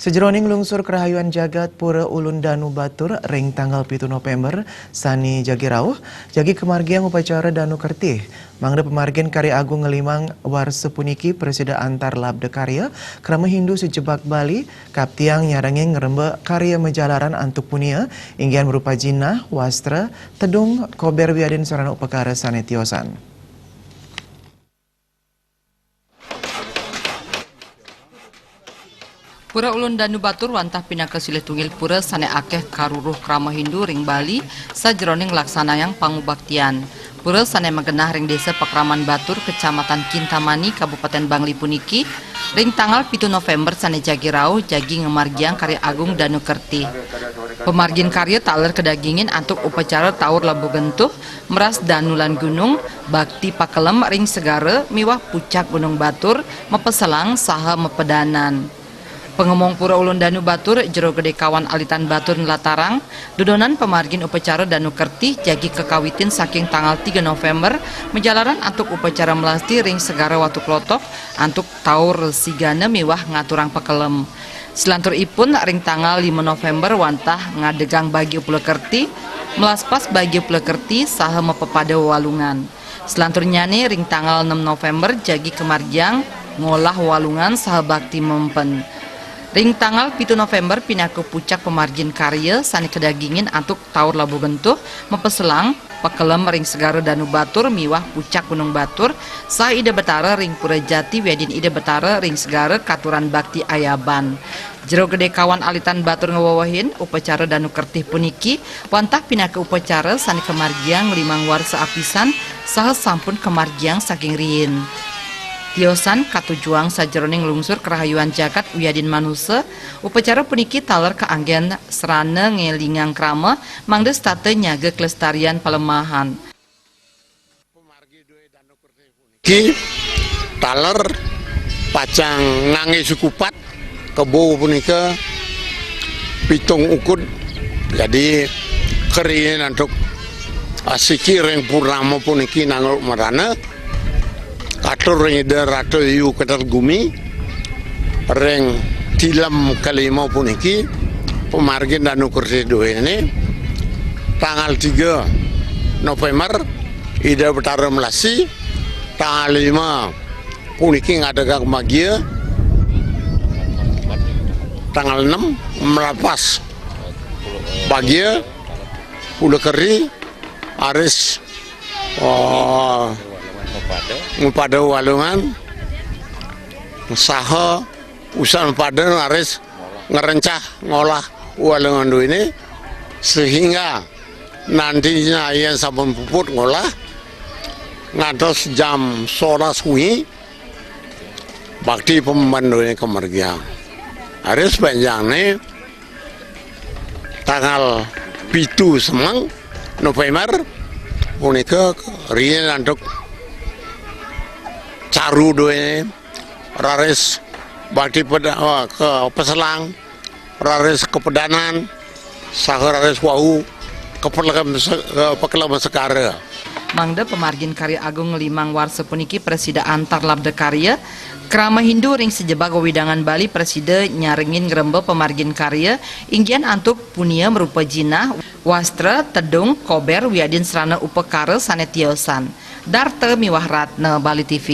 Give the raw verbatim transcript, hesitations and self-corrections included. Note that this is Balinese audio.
Sajeroning lungsur kerahayuan jagat Pura Ulun Danu Batur ring tanggal pitu November sane jagi rauh, jagi kamargiang upacara Danu Kertih. Mangda pamargin karya agung ngelimang warsa puniki prasida antar labda karya, krama Hindu sajebag Bali, kaptiang nyarengin ngremba karya majalaran antuk punia, inggihan marupa jinah, wastra, tedung, kober wiadin sarana upakara sane tiosan. Pura Ulun Danu Batur wantah pinaka silih tunggil pura sane akeh karuruh krama Hindu ring Bali sajeroning nglaksanayang pangubaktian. Pura sane magenah ring Desa Pakraman Batur, Kecamatan Kintamani, Kabupaten Bangli puniki, ring tanggal pitu November sane jagi rauh jagi ngamargiang karya agung Danu Kertih. Pamargin karya taler kadagingin antuk upacara taur labuh gentuh, meras danu lan gunung, bakti pakelem ring segara miwah pucak Gunung Batur, mapeselang saha mapedanan. Pangemong Pura Ulun Danu Batur, Jero Gede Kawan Alitan Batur nlatarang, dudonan pamargin upacara Danu Kertih jagi kakawitin saking tanggal tiga November, majalaran antuk upacara melasti ring Segara Watu Klotok, antuk taur sigana miwah ngaturang pakelem. Selanturipun, ring tanggal lima November wantah ngadegang bagi upula kerti, melaspas bagi upula kerti saha mapepada walungan. Selanturnyane, ring tanggal enam November jagi kamargiang ngolah walungan saha bakti mempen. Ring tanggal pitu November pinaka pucak pamargin karya sane kadagingin antuk taur labuh gentuh, mapeselang, pakelem ring Segara Danu Batur miwah pucak Gunung Batur, saha Ida Betara ring Pura Jati wiadin Ida Betara ring Segara katuran bakti ayaban. Jero Gede Kawan Alitan Batur ngwewehin, upacara Danu Kertih puniki wantah pinaka upacara sane kamargiang limang warsa apisan saha sampun kamargiang saking riin. Tiosan katujuang sajeroning lungsur karahayuan jagat wiadin manusa, upacara puniki taler kaanggen sarana ngelingang krama mangda setata nyaga kelestarian palemahan. Ki taler pacang ngangge sukupat kebo punika pitung ukud. Jadi keriin antuk asiki ring purnama puniki nangok marana. Katur ring Ida Ratu Yu Keter Gumi ring tilem kalima puniki pamargin Danu Kertih duene tanggal tiga November Ida Betara Melasi, tanggal lima puniki ngadegang bagia, tanggal enam melapas bagia, pula keri aris Oh, ngupada walungan saha usan pada aris ngrencah ngolah walungan duene sehingga nantinya yen sampun puput ngolah ngantos jam solas wengi bakti pemban duene kamargiang. Aris panjangne tanggal pitu semeng November punika riin antuk caru duene raris bakti peda, oh, ke peselang, raris kepedanan, saha raris wau kepekelem se- eh, pekelem sekara. Mangda pamargin karya agung limang warsa puniki prasida antar labda karya, krama Hindu ring sajebag wewidangan Bali prasida nyarengin ngremba pamargin karya, inggihan antuk punia marupa jinah, wastra, tedung, kober, wiadin sarana upakara sane tiosan. Darta miwah Ratna, Bali T V.